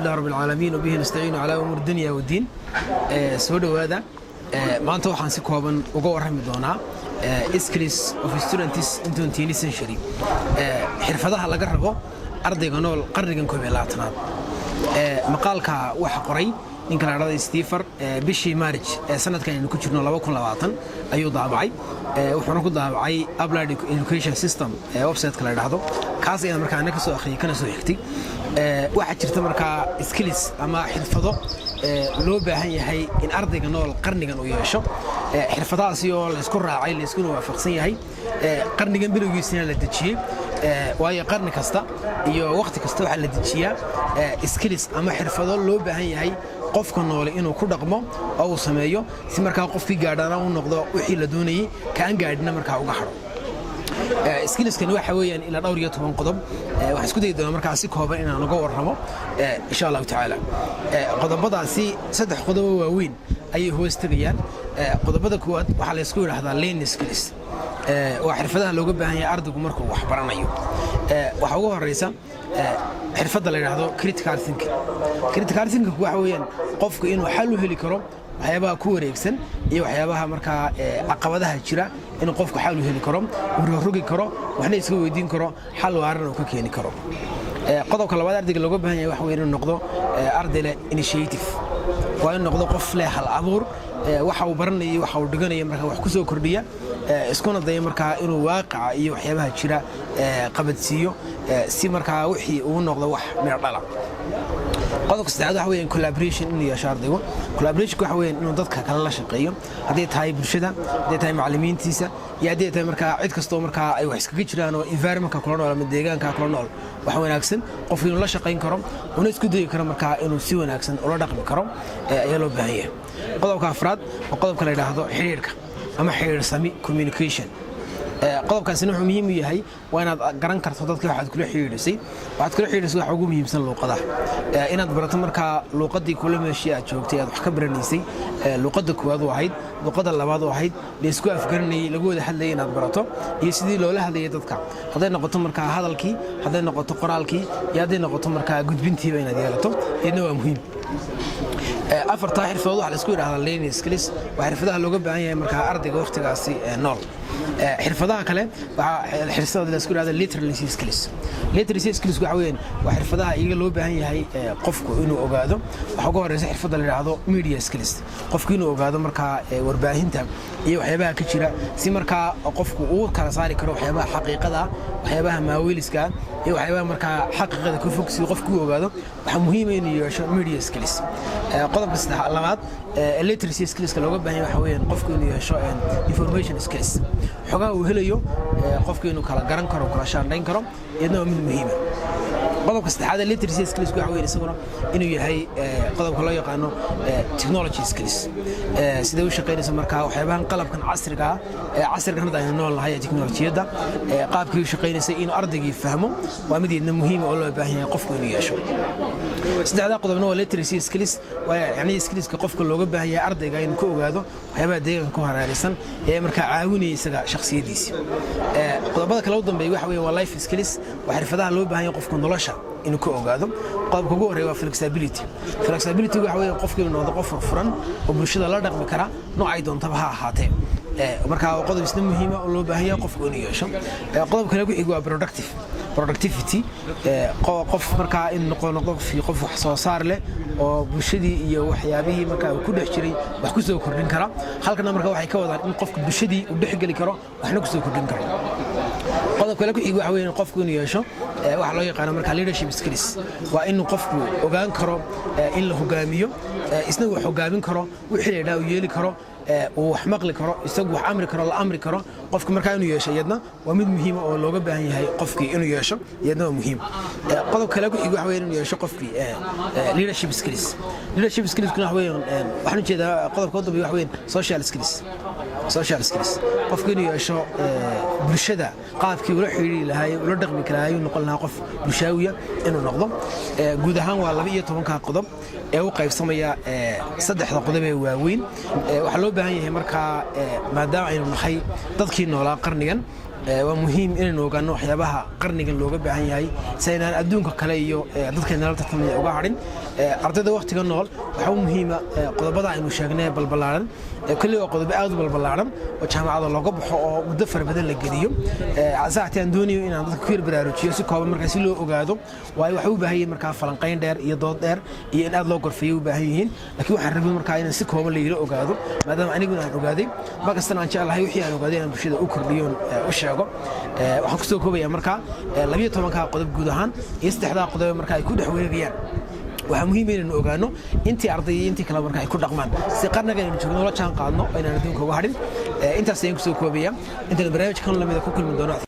Alxamdulilah rabbi alcaalamiin, wabihi nastaciinu calaa umuur dunya waddiin. Soo dhowaada. Maanta waxaan si kooban uga warrami doonaa skills of students in 20th century, xirfadaha laga rabo ardayga nool qarnigan 21aad. Maqaalka waxa qoray ninka la dhahda Stephen. Bishii March ee sanadkan aynu ku jirno 2020 ayuu daabacay, wuxuuna ku daabacay Applied Education System ee website-ka la dhahdo. Kaas ayaan markaa ana ka soo akhriyay kana soo xigtay. Waxaa jirta markaa skills ama xirfado loo baahan yahay in ardayga nool qarnigan uu yeesho, xirfadahaasi oo laysku raacay, layskuna waafaqsan yahay, qarnigan bilowgiisina la dejiyey, waayo qarni kasta iyo waqti kasta waxaa la dejiyaa skills ama xirfado loo baahan yahay qofka noole inuu ku dhaqmo oo uu sameeyo, si markaa qofkii gaadhana u noqdo wixii la doonayey, kaan gaadhina markaa uga hadho. Skillskani waxa weeyaan ilaa dhowr iyo toban qodob. Waxaan isku dayi doonaa markaa si kooban inaan uga warramo, insha Allahu tacaala. Qodobadaasi saddex qodobo waaweyn ayay hoos tegayaan. Qodobada koowaad waxaa la ysku yidhaahdaa learning skills, waa xirfadaha looga baahan yahay ardaygu markuu wax baranayo. Waxaa ugu horeysa xirfadda la yidhaahdo critical thinking. Critical thinking waxa weeyaan qofku inuu xal u heli karo waxyaabaha ku wareegsan iyo waxyaabaha markaa caqabadaha jira, inuu qofku xal u heli karo, uu rogrogi karo, waxna iska weydiin karo, xal waarana uu ka keeni karo. Qodobka labaad ardayga looga baahan yahay waxa weeye inuu noqdo arday leh initiative, waa inuu noqdo qof leh hal abuur, waxa uu baranayo, waxa uu dhiganayo markaa wax ku soo kordhiya, iskuna daya markaa inuu waaqaca iyo waxyaabaha jira qabadsiiyo, si markaa wixii uu noqdo wax midho dhala. Qodobka saddexaad waxa weeyaan collaboration inuu yeesho ardaygu. Collaboration waxa weeyaan inuu dadka kale la shaqeeyo, hadday tahay bulshada, hadday tahay macallimiintiisa iyo hadday tahay markaa cid kastoo markaa ay wax iskaga jiraan oo environmentka kula nool ama deegaanka kula nool. Wax wanaagsan qofku inuu la shaqayn karo, una isku dayi karo markaa inuu si wanaagsan ula dhaqmi karo ayaa loo baahan yahay. Qodobka afraad waa qodobka la yidhaahdo xidhiidhka ama xidhiidhsami, communication. Qodobkaasina wuxuu muhiim u yahay waa inaad garan karto dadka waxaad kula xidhiidhisay. Waxaad kula xidhiidhisay waxa ugu muhiimsan luuqadaha, inaad barato markaa luuqadii kula meeshii aad joogtay aad wax ka baranaysay, luuqadda koowaad u ahayd, luuqadda labaad u ahayd, laysku afgaranayay, lagu wada hadlayay, inaad barato iyo sidii loola hadlayay dadka, hadday noqoto markaa hadalkii, hadday noqoto qoraalkii iyo hadday noqoto markaa gudbintiiba inaad yeelato, iyadna waa muhiim. Afartaa xirfadood waxa la isku yidhahdaa learning skills, waa xirfadaha looga baahan yahay markaa ardayga waqtigaasi nool. Xirfadaha kale waxaa xirfada la isku yidhahda literacy skills. Literacy skills waxa weeyaan waa xirfadaha iyaga loo baahan yahay qofku inuu ogaado. Waxaa ugu horeysa xirfadda la yidhaahdo media skills, qofku inuu ogaado markaa warbaahinta iyo waxyaabaha ka jira, si markaa qofku uu kala saari karo waxyaabaha xaqiiqada, waxyaabaha maaweeliska iyo waxyaabaha markaa xaqiiqada ka fog. Si qofku u ogaado, waxaa muhiima inuu yeesho media skills. Qodobka saddex labaad literacy skillska looga baahan yahay waxa weeyaan qofku inuu yeesho information skills, xogaha uu helayo qofku inuu kala garan karo, kala shaandhayn karo, iyadna waa mid muhiima. Qodobka saddexaad literacy skills waxa weeyaan isaguna inuu yahay qodobka loo yaqaano technology skills, sidee u shaqaynaysa markaa waxyaabahan qalabkan casriga ah ee casrigan hadda aynu nool nahay ee teknolojiyadda, qaabkii u shaqaynaysa inuu ardaygii fahmo, waa mid iyadna muhiima oo loo baahan yahay qofku inuu yeesho. Saddexdaa qodobna waa literacy skills, waa yacni skillska qofka looga baahan yahay ardayga inuu ka ogaado waxyaabaha deegaanka ku hareeraysan ee markaa caawinaya isaga shakhsiyaddiisa. Qodobada kale u dambeeya waxa weeye waa life skills, waa xirfadaha loo baahan yahay qofka nolosha inuu ka ogaado. Qodobka ugu horreeya waa flexibility. Flexibility waxa weeye qofku inuu noqdo qof furfuran oo bulshada la dhaqmi kara, noocay doontaba ha ahaatee. Marka waa qodob isna muhiima oo loo baahan yahay qofku inuu yeesho. Qodobka kale ku xiga waa productivity, qof markaa in noqdo qof wax soo saar leh oo bulshadii iyo waxyaabihii markaa uu ku dhex jiray wax ku soo kordhin kara. Halkana marka waxay ka wadaan in qofka bulshadii uu dhexgeli karo, waxna ku soo kordhin karo. Qodob kale ku xiga waxa weeye qofku inuu yeesho waxa loo yaqaano markaa leadership skills, waa inuu qofku ogaan karo in la hogaamiyo, isna wax hogaamin karo, wixii la yidhaha uu yeeli karo, uu wax maqli karo, isagu wax amri karo, la amri karo. Qofka markaa inuu yeesho iyadna waa mid muhiima oo looga baahan yahay qofkii inuu yeesho, iyadna waa muhiim. Qodob kale ku xiga waxa weeye inuu yeesho qofkii leadership skills. Leadership skills kuna waxa weeye, waxaan ujeedaa qodobka u dambeeya waxa weeye social skills. Social skills, qofku inuu yeesho bulshada qaabkii ula xidhiiri lahaay, ula dhaqmi lahaay, uu noqon lahaa qof bulshaawiya inuu noqdo. Guud ahaan waa 12-ka qodob ee u qaybsamaya saddexda qodob ee waaweyn. Waxaa loo baahan yahay markaa, maadaama aynu nahay dadkii noolaa qarnigan, waa muhiim inaynu ogaano waxyaabaha qarnigan looga baahan yahay, si aynaan adduunka kale iyo dadka nala tartamaya uga hadhin. Ardayda waqtiga nool waxaa u muhiima qodobada aynu sheegnay balbalaaran. Kolley waa qodobo aad u balbalaaran oo jaamacada looga baxo oo muddo fara badan la geliyo. Saactii aan doonayo inaan dadka ku yar baraarujiyo si kooban markaa si loo ogaado, waayo waxay u baahan yihiin markaa falanqayn dheer iyo dood dheer iyo in aad loo gorfeeyo u baahan yihiin. Laakiin waxaan rabay markaa inaan si kooban la yila ogaado, maadaama aniguna aan ogaaday, markastana aan jeclahay wixii aan ogaaday inaan bulshada u kordhiyo, u sheego. Waxaan kusoo koobaya markaa 12-ka qodob guud ahaan iyo saddexdaa qodob markaa ay ku dhex wareegayaan. Waxaa muhiim inaynu ogaano intii arday iyo intii kale marka ay ku dhaqmaan, si qarniga aynu joogno la jaan qaadno oo inaan adduunka uga hadhin. Intaas ayaan kusoo koobaya. Intaan barnaamijkan lamida ku kulmi doono.